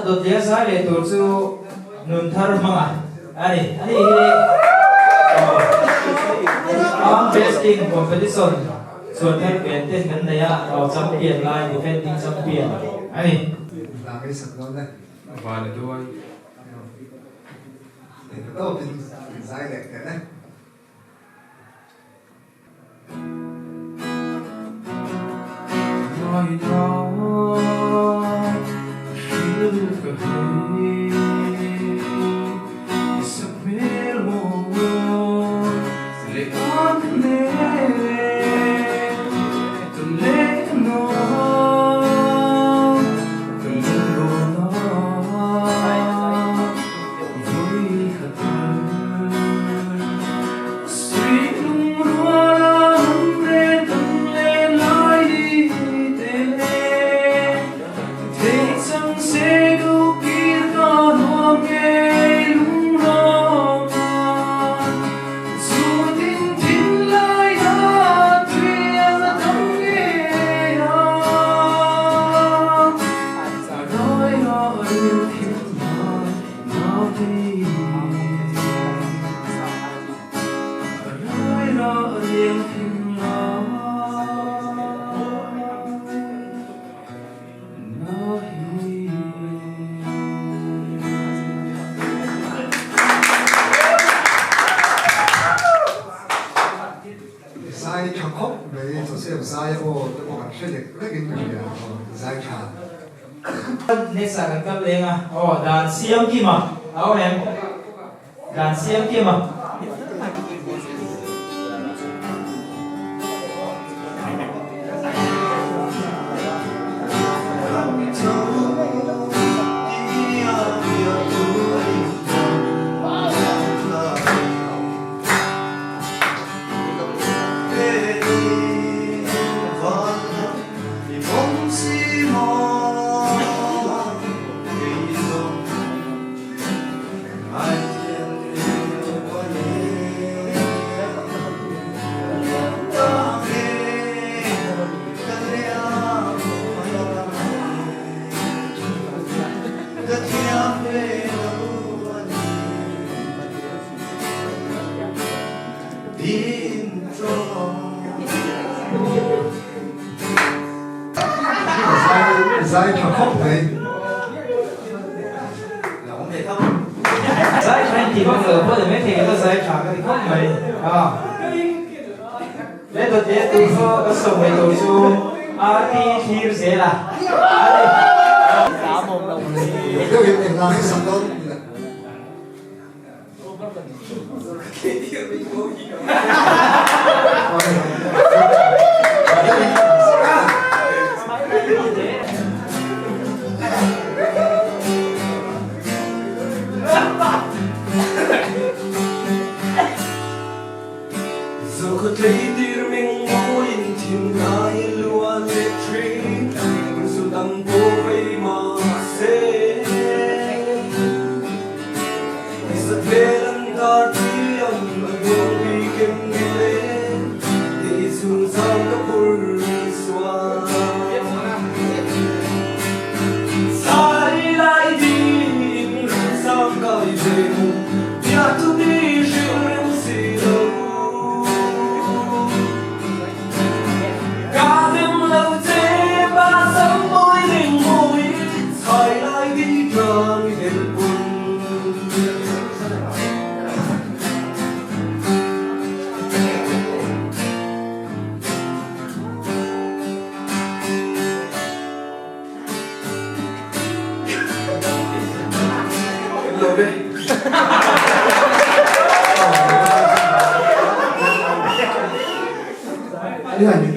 dawtlia zai leh tur chu nun thar hmanga a ni. Ani hi Arm Wrestling Competition chuan thar pen ten kan nei a, champion lai defending champion a ni. Van a duai. Zai tha khawp mai Joseph zai aw te pawh kan hre lek lek in ka hria aw zai tha. Next ah kan kal leng a aw dan siam kim a a awm em dan siam kim a. Zai tha khawp mai. Zai tha in ti vak lo pawh ni maithei ka zai tha ka ti khawp mai a. Le dawt leh tu chu ka sawm mai tur chu RT thlir zel a.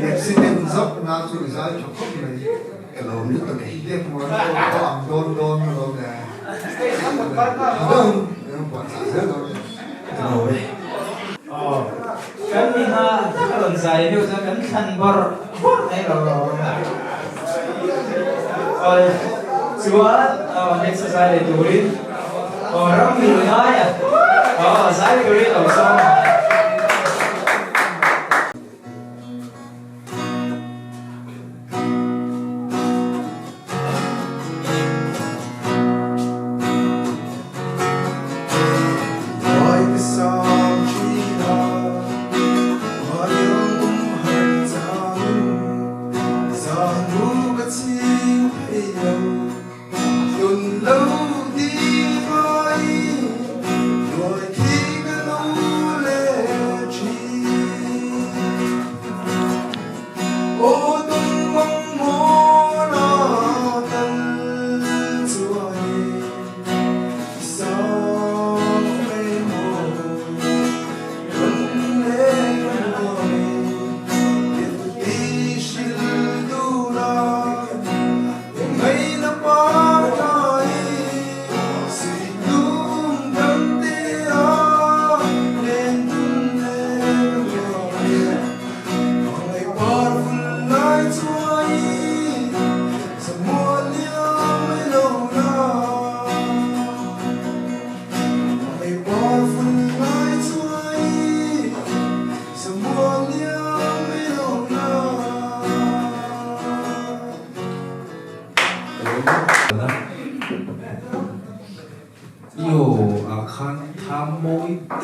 Accident zauh na chu i zai tha khawp mai. Ka lo lutuk e. Biak muan pawh a ang dawn dawn alawm le. Dawn eng puan chah zel dawn e. Ka lo e. Aw kan ni kha a rawn zai deuh chuan kan thlan bawrh bawrh mai lo lo. Aw chuan aw next a zai leh turin aw ram mil ngai a aw zai turin lo sawm a.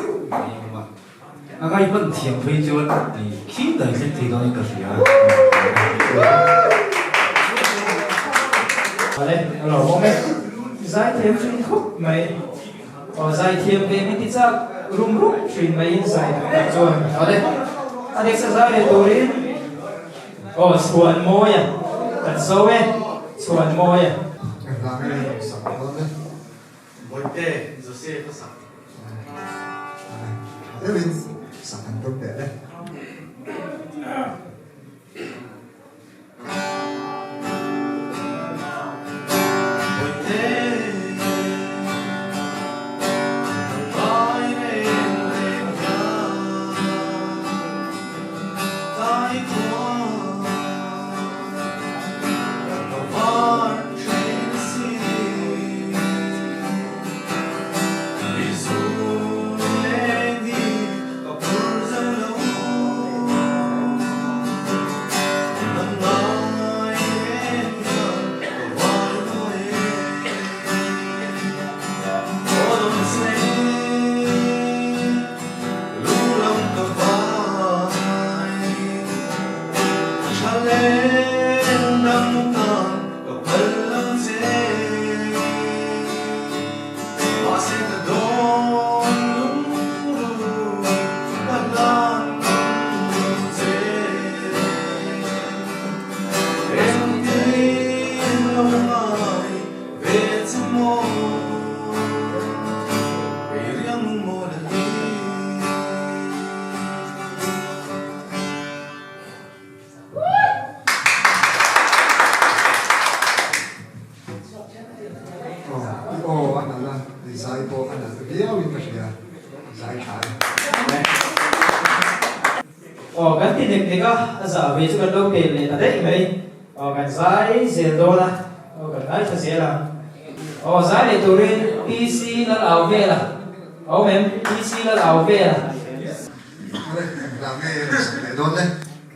deuh mai a awm a. A ngai hman thiam phei chuan i khi dai thleng thei dawn in ka hria. Awle, a lo awm e. Zaithiam thin khawp mai. Aw zaithiam ve min ti chak rum rum thin mai in zai duh tak chuan. Awle, a next a zai leh turin aw chhuan mawi a kan so e, chhuan mawi a. Engvang nge i rawn sak dawn e? Bawihte, Joseph a sak. Tha deuhin sak an tum teh le. Bawihte, nang ngai reng reng hian tlai chuan ka var thin si. Mahse ka dawn lungru ka hlan ngam che. Engtin lo ngai ve che maw, kei riang maw la hi. I aw a nalh a, i zai pawh a nalh viau in ka hria, zai tha e. Aw kan ti nek nek a, a zah ve chu kan lo pel leh ta daih mai. Aw kan zai zel dawn a, aw kan ngaithla zel ang. Aw zai leh turin PC lal au vel a, a awm em? PC lal au vel a. Awle, engvang nge i rawn sak leh dawn le?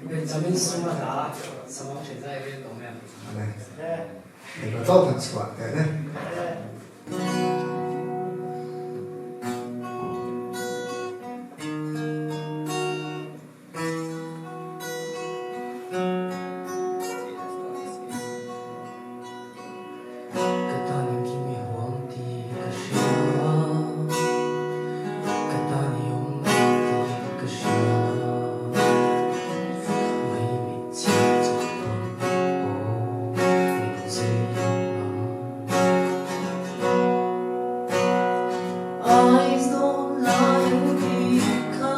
Benjamin Suma hla Samang Ṭhen Zai Rel Tawng em? Awle, hei tawp han chhuah teh le. Ka tan engkim i huam tih ka hria, ka tan i awm tih ka hria. Mai mit chhiat chawp pawn aw min zui ang. Eyes don't lie an tih kha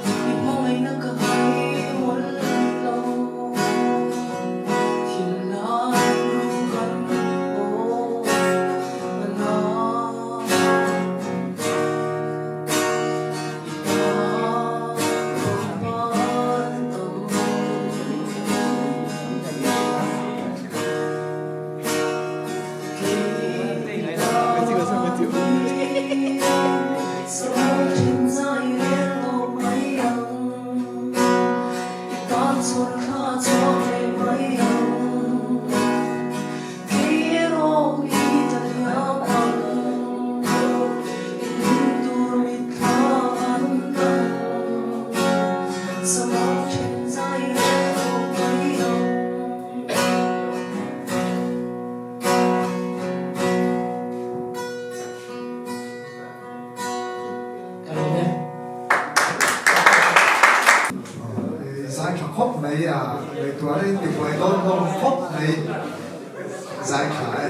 i hmangaihna ka hai mawlh lo. I tan chuan thla chhuak leh mai ang. Kei erawh i ta liam ang. I hlim tur mitthla an lang. Samang then zai rel tawh mai ang. Ka lawm e. I zai tha khawp mai a, ngaihtuahna in ti buai dawn hlawm khawp mai, zai tha e.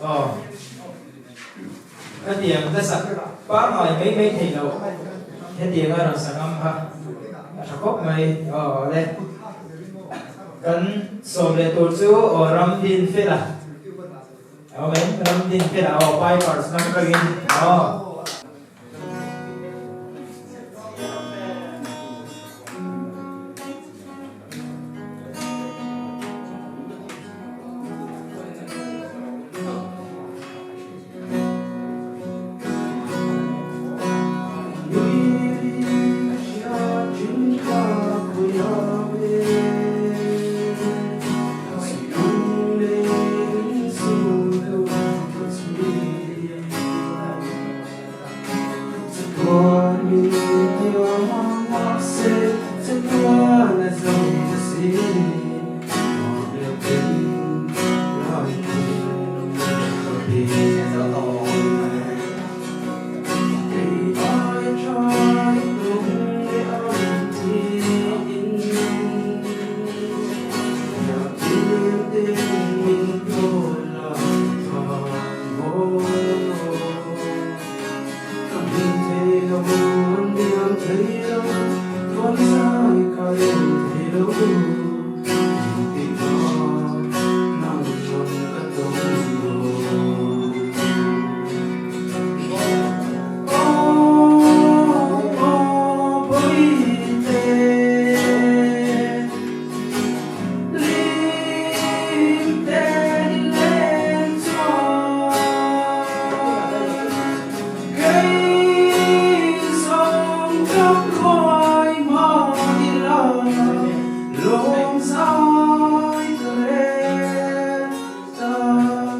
Aw. Hetiang ka sak pangngai mai mai thei lo. Hetianga rawn sa ngam kha a tha khawp mai. Aw le. Kan sawm leh tur chu aw ram din fel a. Aw men ram din fel a aw pipers lam atangin aw. Kei aia tha i tum leh ang tiin Riah ten min tlawn la van maw Ka hming thei lo an liam thei lo Tuan zai ka rem thei lo Engtik mah nang ang ka tawng lo Aw aw Bawihte Limte ni leng chuan Kei zawng tlak ruai mah ila lawm zai ka rel ta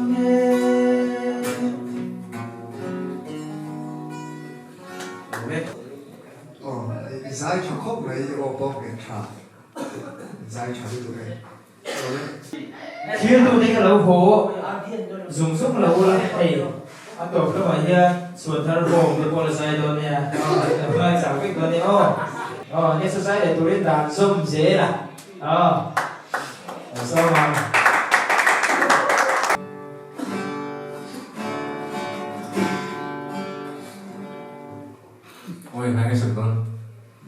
nge. Aw, i zai tha khawp mai, i aw pawh nghet tha. Zai tha lutuk e. Thil tu te ka lo haw zung zung lo la hei a tawp lamah hian chhuan thar hawm te pawh la zai dawn nia aw ngai chau vek dawn nia aw aw next a zai leh turin dan zawm zel a aw lo sawm ang. Awi ngai nge sak dawn.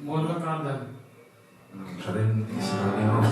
Mawn la kar dan. Tharin Israel nia aw.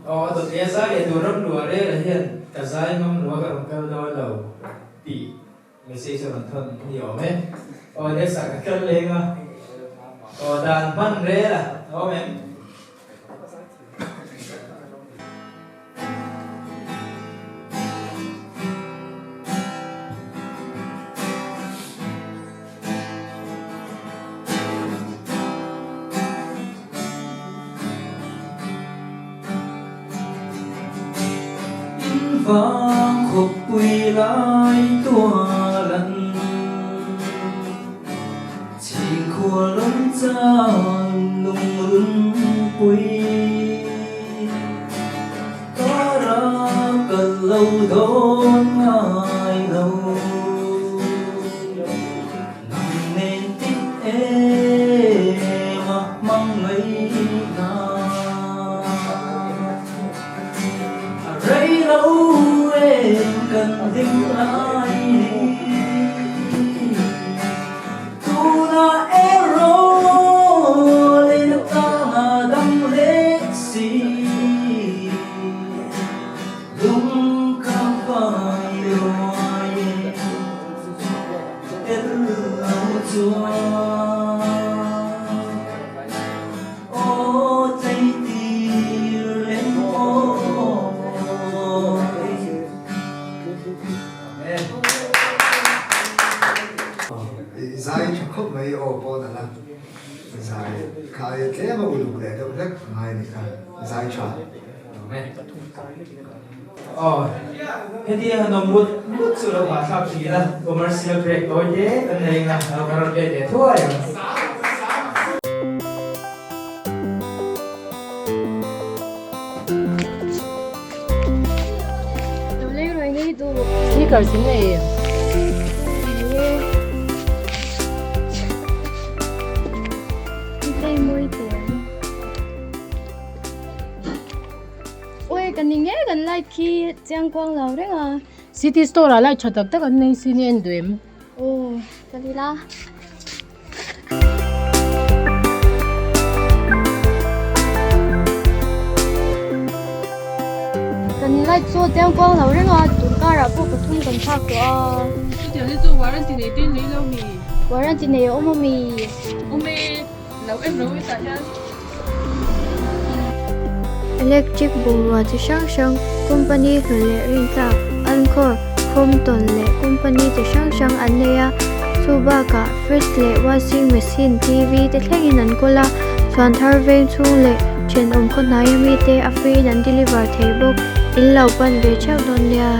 Aw a dawt leh a zai leh tur ram luah rel ah hian ka zai ngam lo a ka rawn kal dawn lo tih message a rawn thawn ni awm e. Aw next ah ka kal leng a, aw dan hman rel a awm em? In vang khawpui lai tualan chhingkhua lam chan lungrunpui. Kara kal lo dawn ngai lo. Nang nen tik em a hmang ngaihna. A rei lo em kan ding lai ni. Tunah erawh lei tanga dam leh si, lung ka vai ruai e, tel lo chuan aw tlei tir reng aw. I zai tha khawp mai aw pawh nalh a, zai kha aia tlem a uluk leh deuh hlek a ngai a nih kha, zai tha. Aw, hetia han awm ngut ngut chu lo hahthlak thin a, commercial break tawi te kan nei anga lo ka rawn let leh thuai ang. Sneakers in nei em? Oi kan ni nge kan light khi chiang kuang lo reng a. City store ah light tha tak tak an nei sin i en duh em? Aw ka ni la. Kan light chu chiang kuang lo reng a, tun karah pawh pathum kan thlak tawh a. Chutiang hi chu warranty nei te nei lo mi? Warranty nei a awm a mi? Awm e, lo en ro hetah hian. Electric bungrua chi hrang hrang company hlun leh rintlak Anchor, Crompton leh company chi hrang hrang an nei a, chu bakah fridge leh washing machine, TV te thlengin an kawl a, chhuan thar veng chhung leh thenawm khaw hnai ami te a free in an deliver thei bawk, in lo pan ve theuh dawn nia.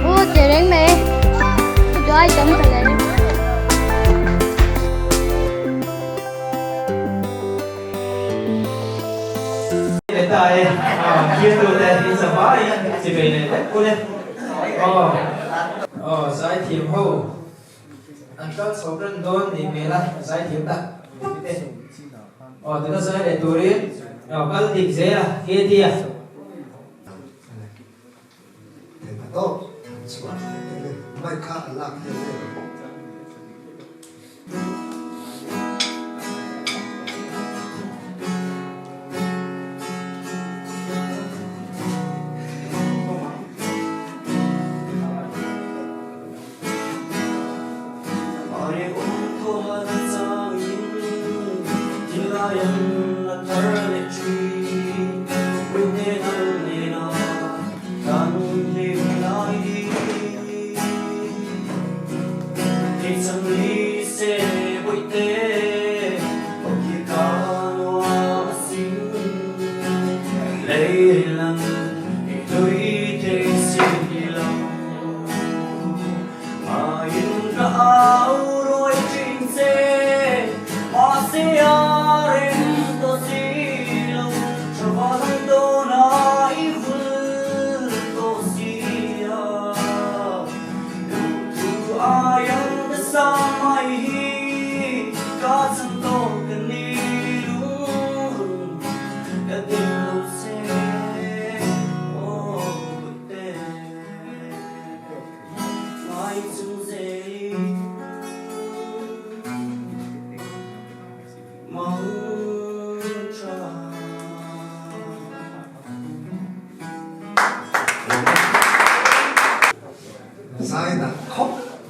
Aw che reng mai ka duai tam ta le. Leh ta e, thirtu te in zavai chi vei leh vek ule. Aw, aw zaithiam ho an kal chho ran dawn ni hmel a, zaithiam tak tak te. Aw, tuna zai leh turin aw kal dik zel a, Katie-a. Theihna tawp an chhuah leh teh le. Mic kha a lak hian em?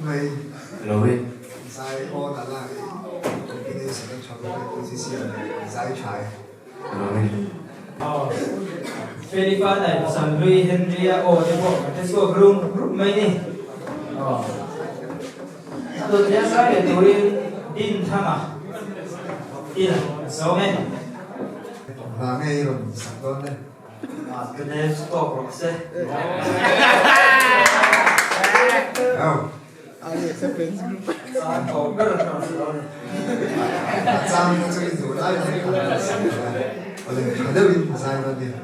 mai. Lo e. Zai aw nalh a i combination a tha bawk e musician zai tha e. Lo e. Aw. Felipa nai pasal hlui Henry-a aw te pawh kan hre chhuak rum rum mai ni. Aw. Tun zai leh turin din thang a ila a sawm e. Hna ngei rawn sak dawn e. Ka nel chu tawk rawh se. Chang tawk ber a rawn sa dawn e. A chang kha chu i duh lai lai kha a rawn sa dawn e. Awle tha deuhin zai dawn nia.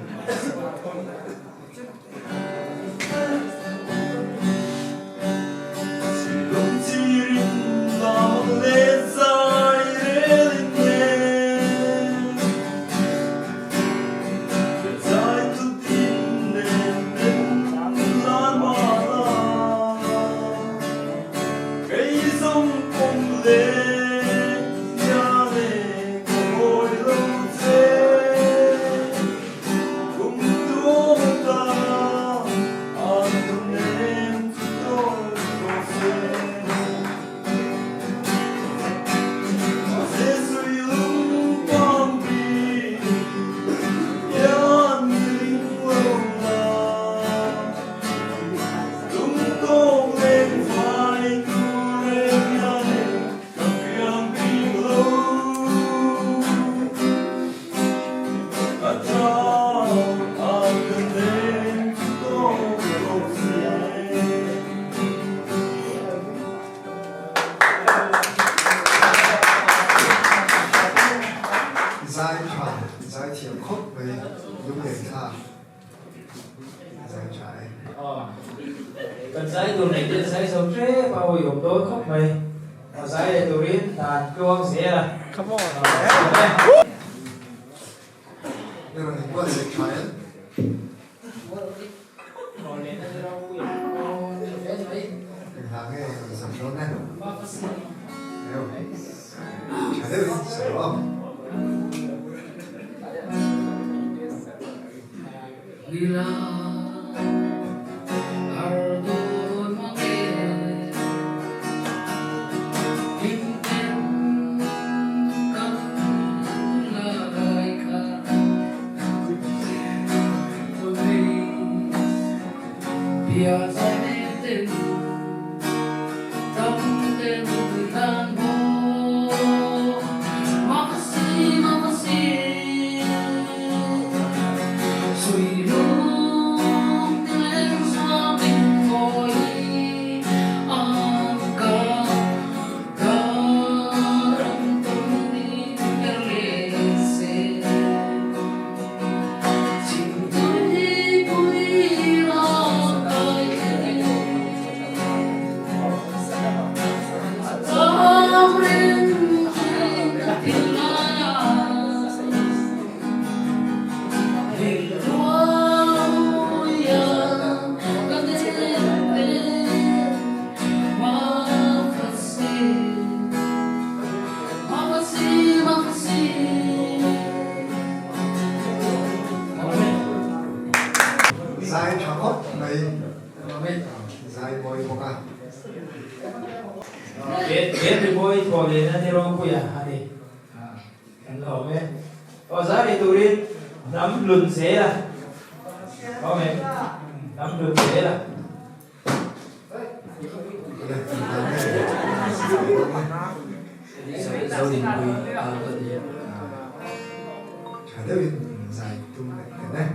Zai tha, zai thiam khawp mai, lunglen thlak zai tha e. Kan zai tur nei te zai zo hrep a awihawm dawn khawp mai. A zai leh turin dan tluang zel a. Come on. I rawn inbuatsaih tha em? Engvang nge i rawn zam dawn e? Eo. Tha deuhin sawi rawh. Zai tha khawp mai, zai mawi bawk a. He rimawi thaw lehna ni ropuia a ni. Kan lawm e. Aw zai leh turin hnam hlun zel a. Awm em? Hnam hlun zel a. Tha deuhin zai tum leh teh e.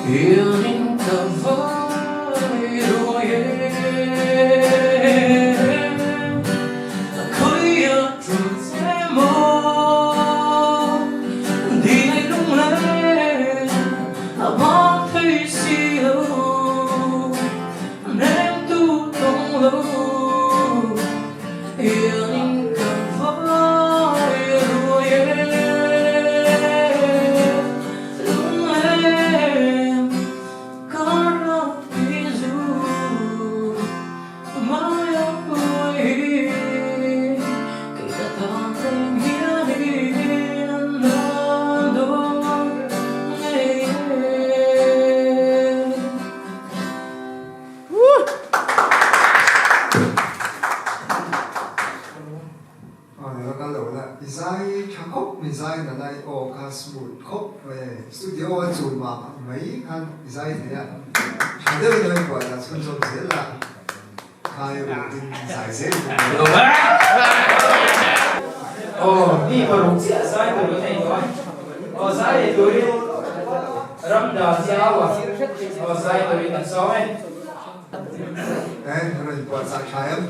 Hianin ka vai ruai e Khawi a ṭul che maw Di nei lunglen a bang thei si lo Nem tu tawng lo Hianin ka vai ruai e Lunglen kar a ti zu mai a huai Kei ka tan reng hianin an la dawn ngei e. Aw ni lo kal lo la i zai tha khawp mai zai na lai aw kha smooth khawp mai e studio a chul mah mai khan i zai thei a tha deuh in lo inbuai la chhunzawm zel la khai rutin zai zel i tum mai. Aw mi paruk chiah zai tur kan nei tawh a aw zai leh turin ram dan zau a aw zai turin kan sawm e. Eh rawn inpuahchah tha em?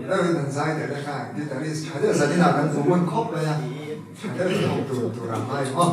Deuhin an zai leh leh a, guitarist tha deuh zanin ah kan hmu ngun khawp mai a, tha deuhin thawk tur tur ang ngai maw?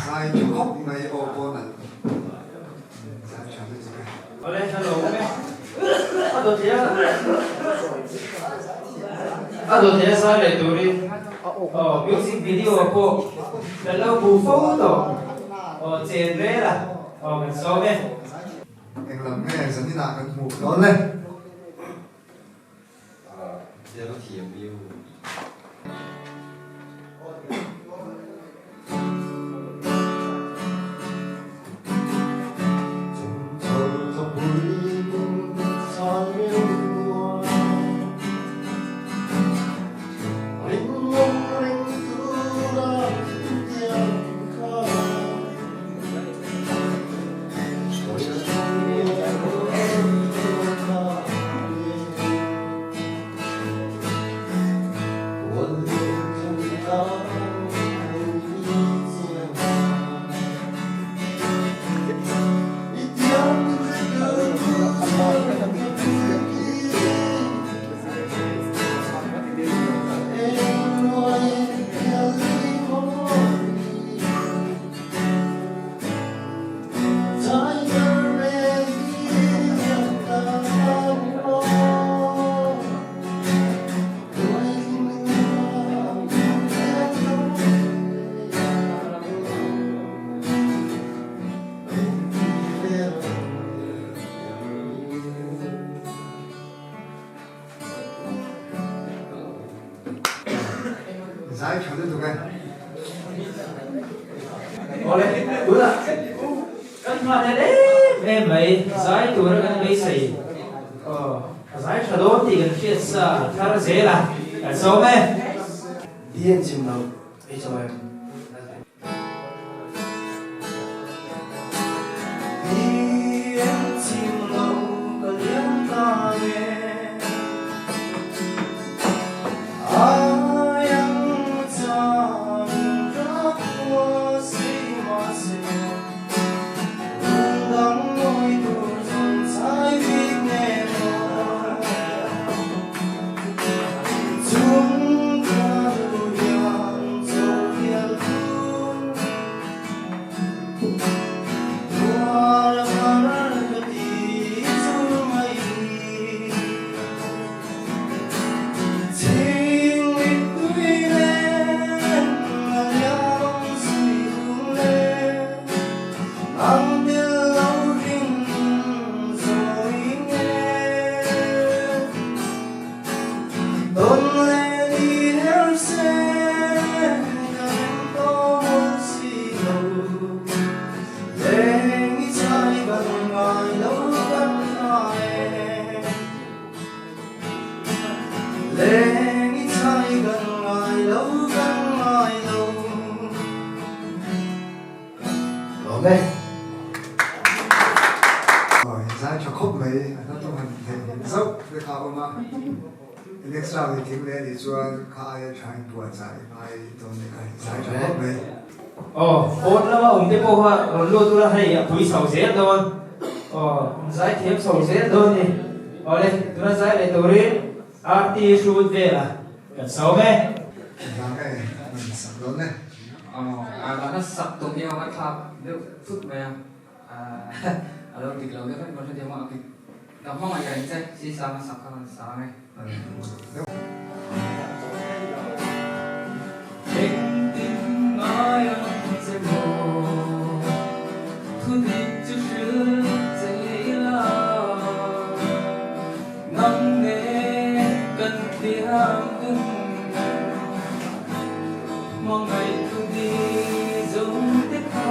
Zai tha khawp mai aw pawn an zai tha lutuk e. Awle hello me a dawt leh a dawt leh zai leh turin aw music video ah pawh kan lo bu fo tawh aw chen vel a aw kan sawm e. Englam nge zanin ah kan hmuh dawn le. Zai tha lutuk e. Awle, tunah kan nghah leh em em mai, zai tura kan beisei. Aw, a zai tha dawn tih kan hriat sa thar zel a, kan sawm e. Di an chim lo ei chaw em? Di an chim lo ka liam ta nge Ai ang chan rak khua si mahse Lungdang mawi tur zawn chai bik nge maw Chung ka duh hian chaw hial thun Tuar a har ka ti chur mai Chhing mit tui nen a liam sui lung len Ang tel lo ring zawi nge Tawn leh ni her se ka rem tawh mawlh si lo Leng i chai kan ngai lo kan ngai e Leng i chai kan ngai lo kan ngai lo. Lawm e. Aw in zai tha khawp mai a hla tawng han theih hlim zauh te kha a awm a next round i tling leh anih chuan kha aia tha in buah chah i ngai dawn leh kha in zai tha khawp mai. Aw pawn lama awm te pawh kha rawn lut ula hei a pui chho zel dawn aw in zai thiam chho zel dawn ni awle tuna zai leh turin RT hrut vela kan sawm e. Engvang nge an sak dawn e? Aw, a dahna sak tum hi a thlak deuh thut mai a, a lo dik lo deuh vek maw hrethiam a, ka hmangaih reng che si sang a sak kha kan sang e. Engtin ngai ang che maw, thu dik chu hrilh che ila. Nang nge kan thiam dun hmangaih tu ni zawng te kha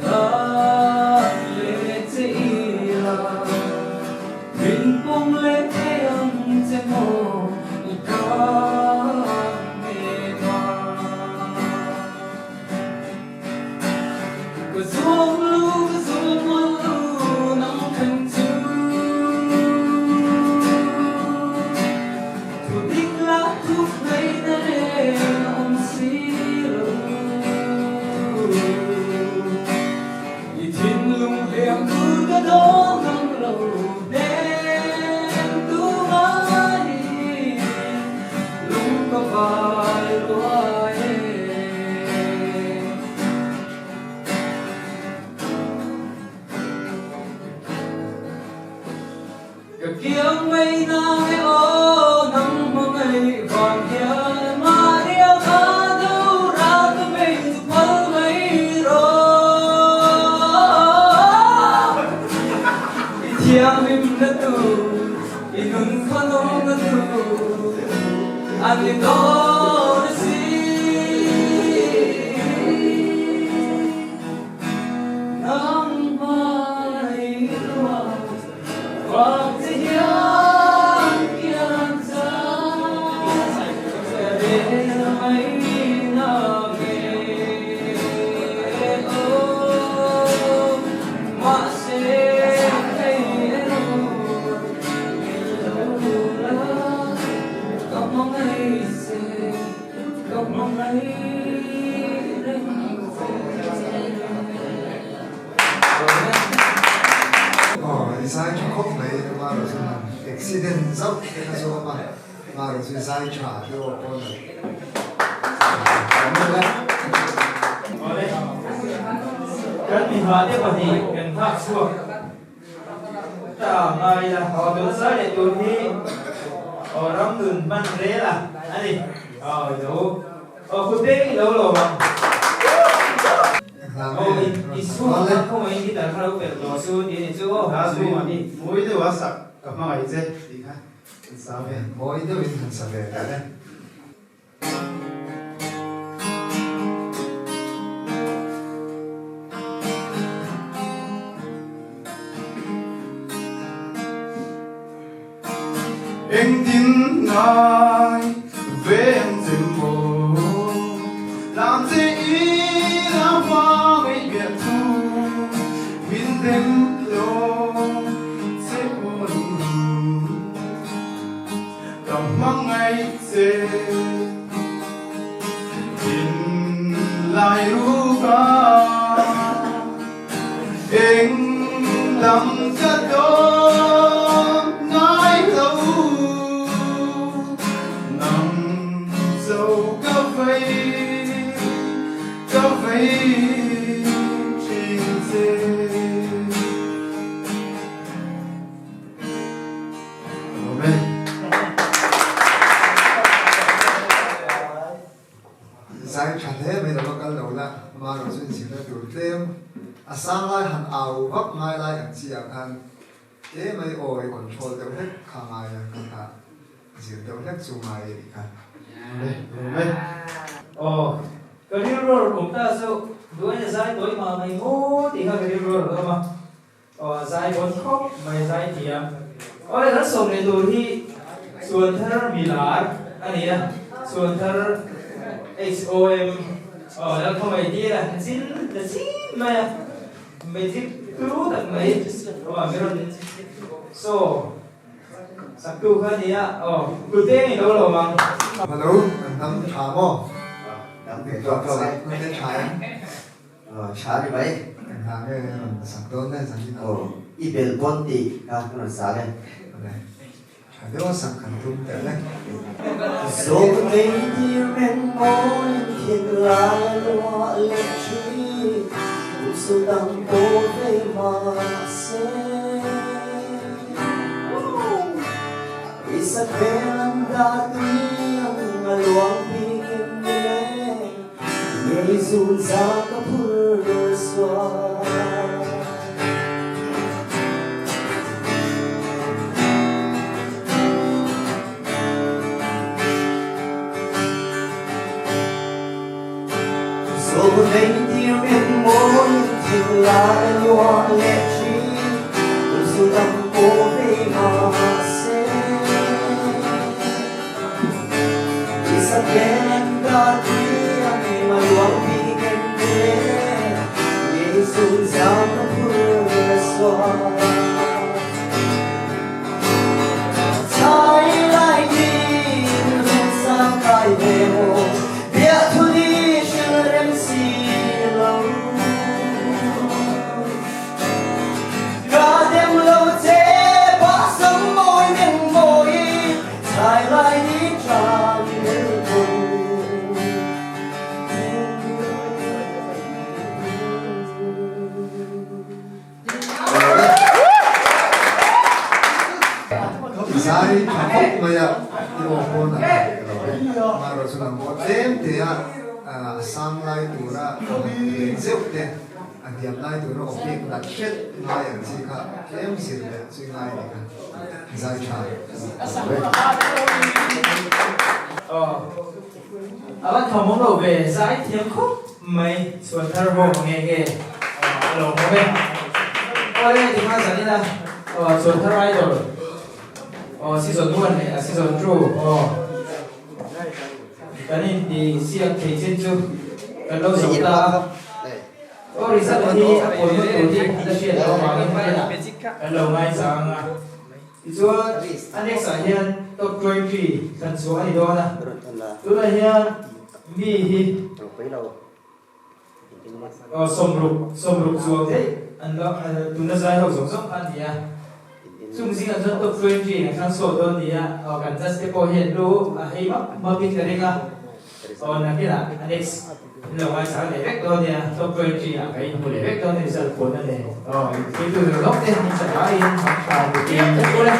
Hlan leh che ila min pawm leh thei ang che maw i tan ema. Ka zuam lu ka zuam lu nang then chu Thu dik lah thup ngei na reng a awm si lo I thinlung hliam tur ka dawn ngam lo hnem tu ngai lung ka vai ruai e. Ka kiang mai na nge aw nang hmangaih vang hian Maria kha do ra ka mei chu phal mai rawh I thianghlim na tur i nun kha nawm na tur a ni dawn a si. Nang hmai ruah vang che hian kian chang ka rel mai na nge aw mahse hei erawh min lo la ka hmangaih che ka hmangaih reng che. Aw i zai tha khawp mai amaherawh chu han accident zauh te kha chu awm a amaherawh chu i zai tha te aw pawh a ni lo. Awle kan mihmate pahnih kan nghak chhuak. Ta ngai la, aw tuna zai leh tur hi aw ram nun hman rel a a ni. Aw i lo aw kut beng i lo lawm ang. Aw i chhung kha khawngaihin guitar kha lo perh tawh su tih a ni chu aw chhung a ni. Mawi deuh a sak ka hmangaih che tih kha. Mawi deuhin han sa ve teh le. Engtin ngai veng che maw Lam che in a hma ngei biak thu Min dem lo che aw lungru Ka hmangaih che Thin lai ruka Eng lam ka dawn ngai lo Nang zo ka vei ka vei thin che. Zai tha hle mai lo va kal lo la, amaherawh chu inzirna tur tlem a sang lai han au vak ngai lai ang chi ah khan tlem mai aw i control deuh hlek kha ngai a, ka kha zir deuh hlek chu ngai a nih kha. Aw, ka rilru a rawn awm ta chu duaina zai tawi mah mai maw tih kha ka rilru a rawn awm a. Aw a zai bawn khawp mai zai thiam. Awle kan sawm leh tur hi Chhuanthar Milar a ni a, Chhuanthar HOM aw Lalkhawmai dil a chin ta chin mai a, magic turu tak mai aw a mi rawn saw sak tu kha a ni a, aw kute ni lo lawm ang. Hello, kan dam tha maw? Dam ve tawk tawk e. Kute tha em? Tha ni mai. Eng hna nge rawn sak dawn le zan in aw. I bel pawn tih kha ka rawn sak e. Awle. Tha deuh a sak kan tum teh le. Zawk nei tir men mawiin thin lai luah leh thin Usu dang pawh ve mahse Isa hmel an dah tui ang a luang bik em ni le. Ngei zun za ka phur sual. Zawlnei tir min mawiin thinlai luah leh thin, zu dang pawh vei mahse. Zai tha khawp mai a, i aw pawn a tha leh lo e. Amaherawh chu nang pawh tlem te a a sang lai tura leng zeuh te, a hniam lai tura aw bik nat hret ngai ang chi kha tlem zir leh chu i ngai a nih kha. Zai tha. Aw a va thawm awm lo ve zai thiam khawp mai chhuan thar ho nge nge a lo awm e. Aw le ti hma zan ina aw chhuan thar idol aw season 1 leh a season 2 aw kan in ti siak thei chin chu kan lo zo ta a. Aw result hi a pawi hmun tur hi la hriat loh avangin hmanah kan lo ngaihchah ang a. Tichuan a next ah hian top 20 thlan chhuah a ni dawn a. Tunah hian mi hi aw sawmruk sawmruk chuang daih an lo tuna zai ho zawng zawng kha a ni a. Chung zingah chuan top 20 an thlang sawt dawn a ni a. Aw kan judge te pawh hian lu a hei map mapin ka ring a. Aw nakinah a next in lo ngaithla leh vek dawn nia, top 20 ah ka inhmu leh vek dawn a result pawh na nen. Aw in thil tu zawng zawng te in chak aiin hmang tha duh in ka hmu le.